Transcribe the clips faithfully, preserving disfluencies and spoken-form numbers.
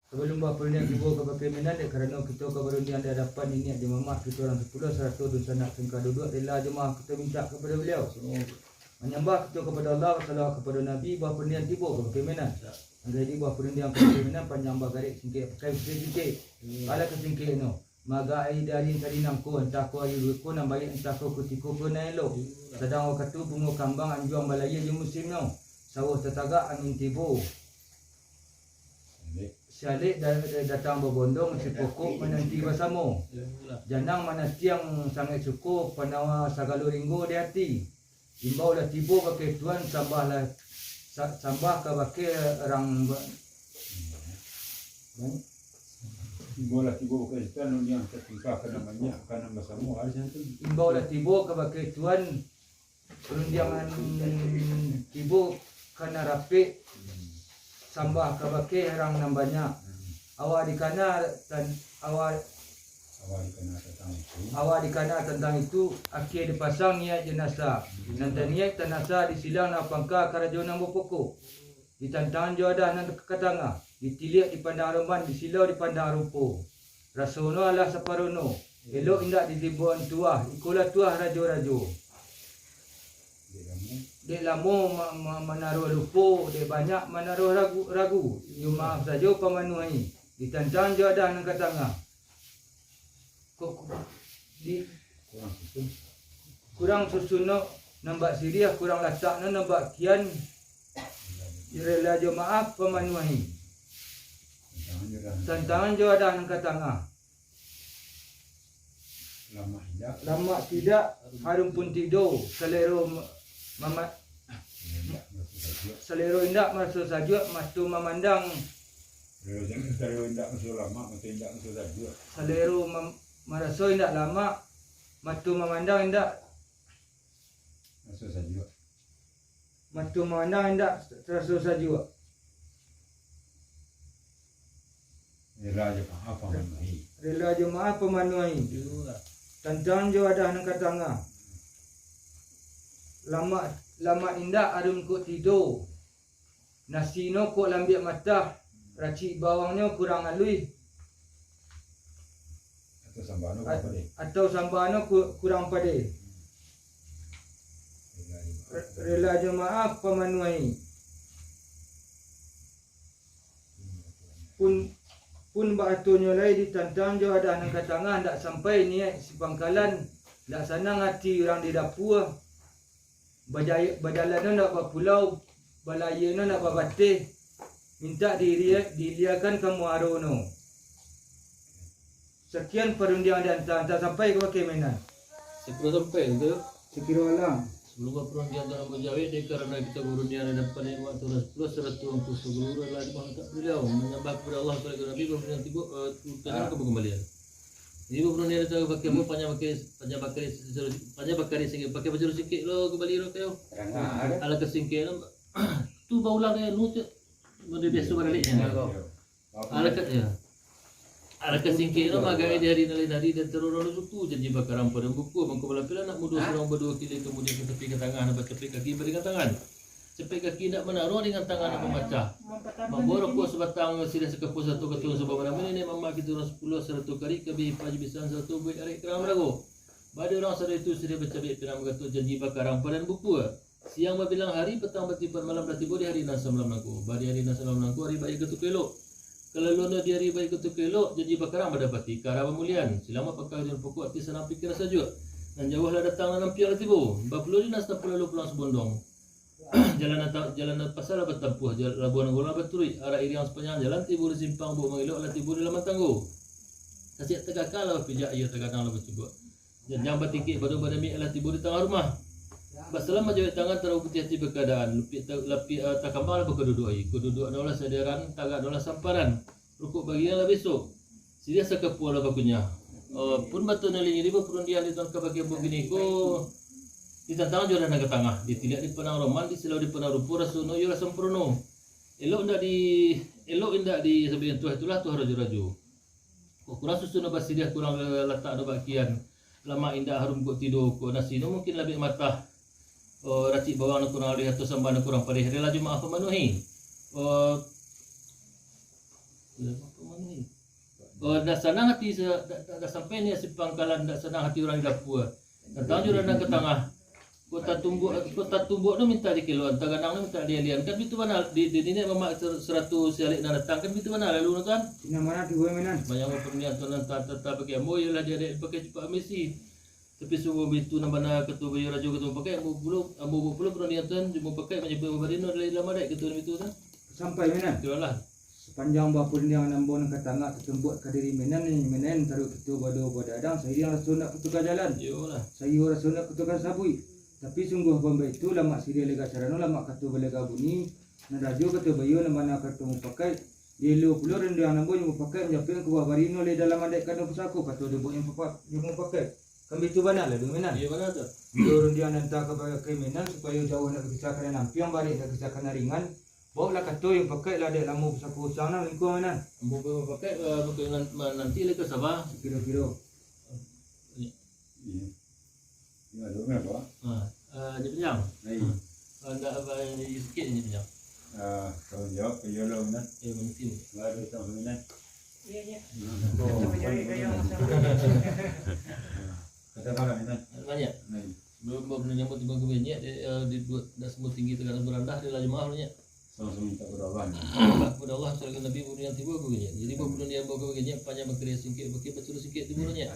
Sabalun bah parundiang tibo ka bakeh Menan, dek karano kito ka barundiang di adapan niniak jo mamak kito urang sapuluah, sarato dunsanak sangka duduak, rila jo maaf kito mintak kapado Baliau. Manyambah kito kapado Allah, wassalawat kapado Nabi, bah parundiang tibo ka bakeh Menan. Anggaik di bah parundiang ka bakeh Menan, panjang bagarek, singkek pakai singkek-singkek. Alah ka singkek no. Maga ai dari tadi nangko, antah ko ari ko nan baiak, antah ko kutiko ko nan elok. Sadang wakatu bungo kambang anjuang balayia jo musimnyo. Sawah tatagak angin tibo. Sialek da-, da-, datang babondong, sipokok mananti basamo. Janang manantiang sangaik suko, panawa sagalo ringgo di ati. Imbau lah tibo bakeh Tuan, sambah lah, sa-, sambah kabakeh rang ba-, Imbau lah tibo bakeh Tuan, rundiang satingkah ka nan banyak, ka nan basamo, ari sinan tu. Imbau lah tibo kabakeh Tuan, rundiang tibo ka nan rapek, sambah kabakeh rang nan banyak. Awak dikana tan-, awak Awak dikana tantang itu. Awak dikana tantang itu, akie dipasang niaik jo nasa. Nan taniaik tanasa disilang nan pangka karajo nan bapokok. Ditantang jo adah nan ka tangah, ditiliak dipandang roman, disilau dipandang rupo. Rasono alah saparono, elok indak ditiboan tuah, ikolah tuah rajo-rajo. Dek lamo ma-, ma-, manaruah lupo, dek banyak manaruah ragu, ragu. Iyo maaf sajo pamanuahi, ditantang jo adah nan ka tangah. Ko-, ko-, di-, Kurang susun. Kurang susun no nan bak siriah, kurang latak no nan bak kian. Rila jo maaf pamanuahi. Tantangan jo dah. Tantangan jo adah nan ka tangah. Lamak indak. Lamak tidak, harum pun tido, salero ma-, mama-, Indak maraso sajuak. Salero indak maraso sajuak, mato mamandang. Salero indak maraso lamak, mato indak maraso sajuak. Salero mam-, maraso indak lamak, mato mamandang indak. Maraso sajuak. Mato mamandang indak taraso sajuak. Rila jo maaf pamanuahi. Rila jo maaf pamanuahi. Iyolah. Tantangan jo adah nan ka tangah. Lamak, lamak indak harum kok tido. Nasi no kok lambiak matah, racik bawangnyo kurang aluih. Atau sambah no kurang padeh. Atau sambah no ku-, kurang padeh. Re-, rila jo maaf pamanuahi. Pun, pun baatonyo lai ditantang jo adah nan ka tangah, ndak sampai niaik sipangkalan, ndak sanang ati urang di dapua. Bajaya-, bajalan no ndak bapulau, balayia no ndak babateh, mintak diilia-, diiliakan ka muaro no. Sakian parundiang di antah-antah sampai ka bakeh Menan. Sakiro sampai tu. Sakiro alam. Sabalun parundiang tu ambo jawek, dek karano kito parundiang di adapan niniak mamak kito urang sapuluah, sarato angku saguru lah di bawah tak baliau. Manyambah kapado Allah, kapado Nabi, kapado Nabi, eh, tu tanyo ka bakambalian. Jadi, baparundiang tu bakeh ambo, panjang bakeh, panjang bakeh, panjang bakeh singkek, bakeh baju singkek lo, kambali lo, kayo. Alah ka singkek lo, tu baulang kayo nu tu, model biaso baraleknyo. Alah ka, yo. Alah ka singkek lo, magai di hari nan lain hari, dan tarus lalu suku, janji bakarang padang buku, mangko balapehlah anak mudo surang baduo kilek, kamudian ka tapi ka tangah, nan bacapek kaki baringan tangan. Capek kaki indak manaruah, ringan tangan indak mamacah. Mambawa rokok sabatang, siriah sakapua, sarato katuang sabana, niniak mamak kito urang sapuluah, sarato karik kabih, paji bisan, sarato buek arek karang marago. Bak urang sado itu, siriah bacabek, pinang bagatok, janji bakarang padan buku. Siang babilang hari, patang batiupan malam, lah tibo di hari nan samalam nangko. Bak di hari nan samalam nangko, hari baiak katuko elok. Kalaluan di hari baiak katuko elok, janji bakarang badapati, karang bamulian. Silang bapakaian pokok, ati sanang pikia sajuak. Nan jauah lah datang, nan ampiang lah tibo. Bapulo di nan satampuah, lalu pulang sabondong. Jalan nan ta-, jalan nan pasa lah batampuah, jal-, labuah nan golong lah baturuik, arak iriang sapanjang jalan, tibo di simpang buek mangilok, lah tibo di laman tanggo. Tasiak tagakang lah bapijak, aia tagadang lah bacubuak. Janjang batingkek, baduang badamik, lah tibo di tangah rumah. Basalam manjawek tangan, tarawa putiah ati bakaadaan, lupiak ta-, lapiak, eh, takambang lah bakaduduak, iko duduak no lah sadiaran, tagak no lah samparan. Rukuk bagian lah besok. Siriah sakapua lah bakunyah. Eh, pun batonyo lingi di baparundiang di tuan kabake ambo kini ko, ditantang jo adah nan ka tangah, ditiliak dipandang roman, disilau dipandang rupo, rasono iyolah sampurno. Elok indak di, elok indak di sabian tuah, itulah tuah rajo-rajo. Kok kurang susun no basiriah, kurang latak no bakian. Lamak indak harum kok tido, kok nasi no mungkin labiak matah. Eh, racik bawang no kurang aluih, atau sambah no kurang padeh, rila jo maaf mamanuahi. Eh, Oh, dah sanang hati, sa-, dah, dah, dah sampai ni si pangkalan, dah sanang hati urang di dapua. Datang jo urang ka tangah. Kok tatumbuak, kok tatumbuak tu minta dikeloan, taganang tu minta dialian. Kan bitu bana di, di niniak mamak ser-, sarato si alek nan datang, kan bitu bana lalu tu kan. Sinan bana tu, Minan. Sumbayang baparundiang tu nan ta-, ta-, ta-, bagi ambo, iyolah di alek pakai cupak misi. Tapi sungguah bitu nan bana kato bayo rajo kato mupakaik, ambo pulo, ambo buek pulo parundiang tu kan, jo mupakaik manyabuik babarino dari dalam adaik kato bitu tu kan. Sampai, Minan. Iyolah. Sapanjang baparundiangan ambo nan ka tangah tatumbuak ka diri Minan ni, Minan taruih kito bado badadang, sairing raso nak ka tangah jalan. Iyolah. Saiyo raso nak ka tangah sabuik. Tapi sungguah pun baitu, lamak siriah lega carano, lamak kato balega bunyi, nan rajo kato bayo, nan bana kato mupakaik, dielo pulo rundiangan ambo jo mupakaik manjapuik ka buah barino lai dalam adaik kado pusako, kato dibuek jo mupa-, jo mupakaik. Kan bitu bana lalu, Minan? Iyo, bana tu. Iyo, rundiangan nan antah ka bakeh Minan, supayo jauah nak bakisah ka nan ampiang, barek nak bakisah ka nan ringan, Baoklah kato jo mupakaik lah, dek lamo pusako usang nan lingkuang nan. Ambo pai mupakaik, eh, mupakaik nan-, ma-, nanti lai ka saba. Kiro-kiro. Iyo. Iyo, ado nan, Pak? Ha, eh, Nyiak Panjang. Hai. Ha. Eh, ndak, eh, sikit Nyiak Panjang. Ah, tangguang jawab, ka iyo lah, Minan. Eh, mungkin. Baru tau, Minan. Iyo, iyo. Hmm. Oh, Sama jawab, iyo. Katakanlah, Minan. Banyak. Hai. Belum, belum nyambut tibo ka bini, eh, di dua, dak samo tinggi tagak barandah, di lah jamaah, Nyiak. Samo-samo minta kepada Allah, nah. Minta kepada Allah, salawat Nabi, kemudian tibo ka bini. Jadi, baru pun dia bawa ka bini, panjang bakeh singkek, bakeh bacuru singkek tibo, Nyiak.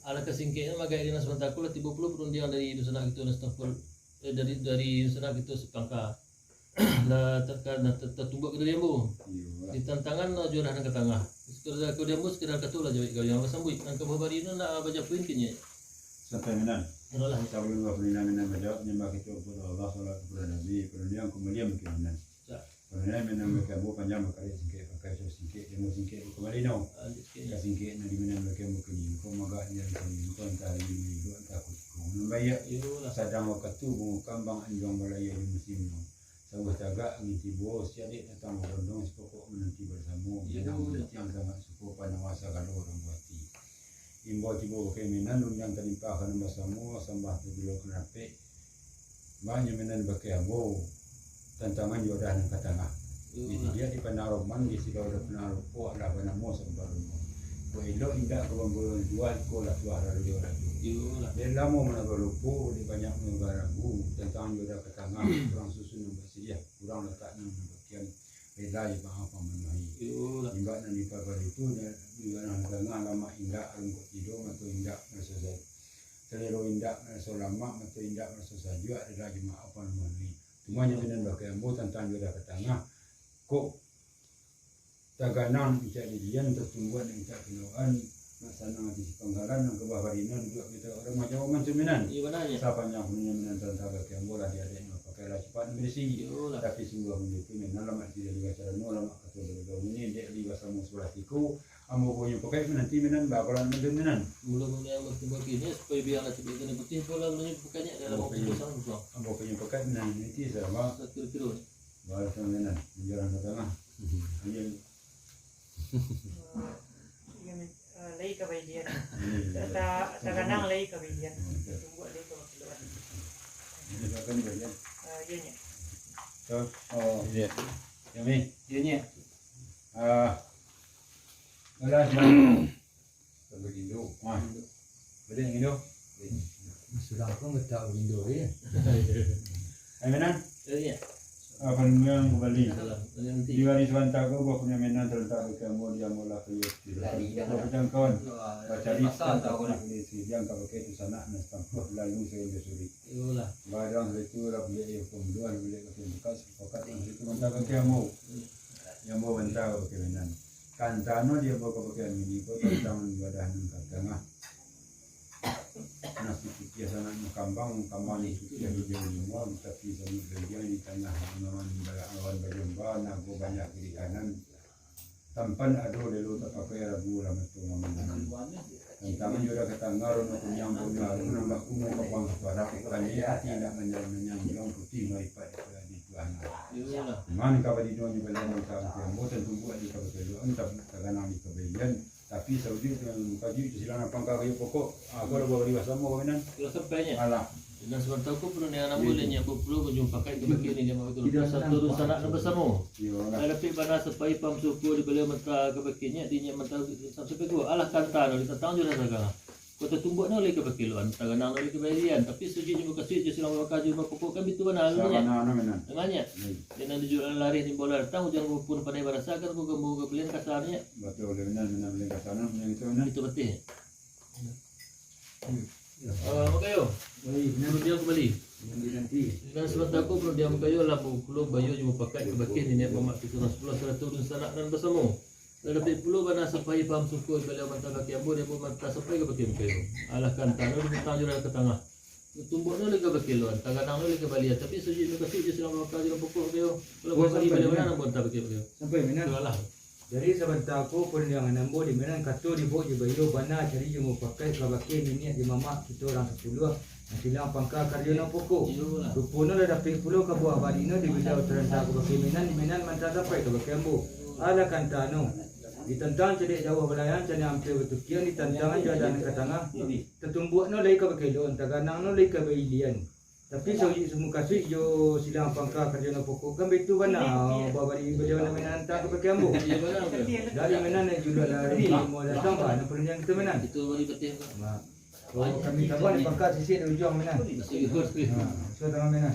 Alah ka singkek, maka di nas mataku lah, tibo pulo parundiangan dari dunsanak kito, nas tampol, eh, dari, dari dunsanak kito sapangka. Lah, terka-, lah, ter-, tertumbuak ka dari ambo. Iyo lah. Di tantangan, lah, juadah nan ka tangah. Sekadar ka dari ambo, sekadar kato lah, jawek gawiang basambuik. Nan ka babari tu, nak bajapuin ke, Nyiak. Sampai Minan. Alah. Sabalun baparundiangan Minan bajawab, nyambah kito kepada Allah, salawat kepada Nabi, parundiangan kembali mungkin Minan. Ya. Parundiangan Minan bakeh ambo panjang, bakarek singkek, pakai singkek, ilmu singkek, kembali nau. Ah, singkek. Ka singkek nan di Minan bakeh ambo kini, engkau magak jalan kami, engkau antah lagi menghidup, antah aku tikung. Nan baiak, Iyolah. Sadang wakatu bungo kambang, anjuang balaya di musim nau. Sawah tagak angin tibo, si alek datang bagondong, sipokok mananti basamo, Iyo. Minang mananti ang sangat suko, panawa sagalo urang buati. Imbau tibo bakeh Minan, rundiang talimpah ka nan basamo, sambah tajulo ka nan rapek. Banyak Minan bakeh ambo, tantangan juadah nan ka tangah. Iyo. Di didiak di Panah Roman, di silau di Panah Rupo, alah banamo Sambar Roman. Kok elok indak ka bamburuan jual, ko lah tuah rajo-rajo. Iyolah. Dek lamo manaruah lupo, dek banyak manaruah ragu, tantangan juadah ka tangah, urang susun nan basiriah, urang latak nan bakian, rila jo maaf mamanuahi. Iyolah. Imbak nan di pabari tu, imbak nan tangah lamak indak, rungkuk tido, mato indak maraso sa-, salero indak maraso lamak, mato indak maraso sajuak, rila jo maaf mamanuahi. Cuma nyo Minan bakeh ambo tantangan juadah ka tangah. Kok taganang nan incak dilian, tatumbuak nan incak kiloan, nak sanang ati si pangkalan, nan ka babari nan duduak kito urang macam urang tu Minan. Iyo, bana, Nyiak. Sapanjang parundiangan Minan tantang bakeh ambo lah di alek nan pakai lah capat nan barisi. Iyolah. Tapi sungguah pun baitu Minan, lamak siriah lega carano, lamak kato balega bunyi, dek lai basamo sabalah siku, ambo punyo pakai mananti Minan, baapo lah nan Minan. Mula-mula ambo tibo kini, supayo biang lah tibo kini putih, pola punyo pakai Nyiak dalam Ambo waktu punyo, kosong tu. Ambo punyo pakai Minan nanti sama. Sakiro-kiro. Balas Minan, manjalan ka tangah. Mhm. Ayo. Eh, lai ka baidian. Iya, iya. Ta-, taganang lai ka baidian. Iya. Tumbuak lai ka bakiloan. Ini silakan, Bang, ya. Eh, iya, Nyiak. So, oh. Iya. Ya, Mi. Iya, Nyiak. Ah. Alah, Bang. Sampai rindu. Ah. Baliak ngindo. Sudah pun getak berindo, ya. Hai, Minan. Ya, ya. Ah, parundiangan kembali. Salam. Nanti. Di hari sabanta ko, buah punyo Minan talantak bakeh ambo di ambo lah kayo. Lari dah. Buah pajangkauan. Wah, bacari pasal tau lah. Di sigi angka bakeh tu sanak nan satampuah lalu sajo suri. Iyolah. Barang itu lah buliak iyo pembuah, buliak bakeh bukas, pakat nan itu mantap bakeh ambo. Di ambo banta bakeh Minan. Kantano di ambo ka bakeh Minan ko tantang juadah nan ka tangah. Nasi putiah sanak mukambang, mukambang di putiah di jauah limo, tapi sanak bajang di tangah, awan bajamba, nago banyak kiri kanan. Tampan ado lelo tapakai, rabu lah mato mamangan. Tantangan juadah ka tangah, rono kuniang punyo aru, nambah kuno kapang kaparak, kani ati indak manyang-manyang, bilang putih maripat daripada di Tuhan. Iyolah. Man ka badinyo nyo balian, man ka ambo tantu buek di kabakeh luak, antah taganang di kabaian. Tapi saujuik tu, kajuik tu silang napang ka kayu pokok. Ah, ko lah buah bari basamo, Minan. Sudah sampai, Nyiak? Alah. Nan sabanta ko pun nan ambo leh nyiak bapulo, baju mupakaik ka bakeh niniak mamak kito, sarato dunsanak nan basamo. Lah dapek bana sapai paham suko di baliau manta ka bakeh nyiak, di nyiak manta sampai ko, alah kanta no, ditantang jo lah sagala. Ko tatumbuak no lai ka bakeh loan, taganang no lai ka bailian, tapi sajuik jo mukasuik, jo silang mukasuik, jo mupokok kan bitu bana tu nyiak. Sabana no, Minan. Memang nyiak. Hmm. Di nan dijual lareh, di bola datang, ujan pun pandai barasa, kan ko gambo ka balian kasa nyiak. Batua, Minan, Minan, balian kasa no, Minan itu, Minan. Itu bateh. Ah, makayo. Baik, Minan. Parundiang kumbali. Nan sabanta ko parundiang makayo, lah bapulo, bayo jo mupakaik ka bakeh niniak mamak kito nan sapuluah, sarato dunsanak nan basamo. Lah dapek pulo bana sapai paham suko di baliau manta bakeh ambo, di ambo manta sapai ka bakeh makayo. Alah kanta no ditantang jo lah ka tangah. Tumbuak no lai ka bakeh loan, taganang no lai ka bailian, tapi sajuik mukasuik, jo silang mukasuik, jo mupokok makayo. Kalau bali baliau bana nan manta bakeh makayo. Sampai, Minan. Alah. Jadi sabanta ko parundiangan ambo di Minan, kato dibaok jo bayo, bana cari jo mupakaik ka bakeh niniak jo mamak kito urang sapuluah, nan silang pangka karajo nan pokok. Rupo no lah dapek pulo kabuah bali no di baliau taranta ka bakeh Minan, di Minan manta sapai ka bakeh ambo. Alah kanta no. Ditantang cadiak jauah balayang, cadiak ampia batukian, ditantang jo adan ka tangah. Tatumbuak no lai ka bakeh loan, taganang no lai ka bailian. Tapi sajuik mukasuik jo silang pangka karajo nan pokok kan baitu bana, babali baliau nan Minan antang ka bakeh ambo. Dari Minan nan juluak lah, mau datang bah, nan parundiang kito Minan. Itu bali bateh. Nah. Oh, kami tabang di pangka sisik di ujuang Minan. Nah, so tangan Minan.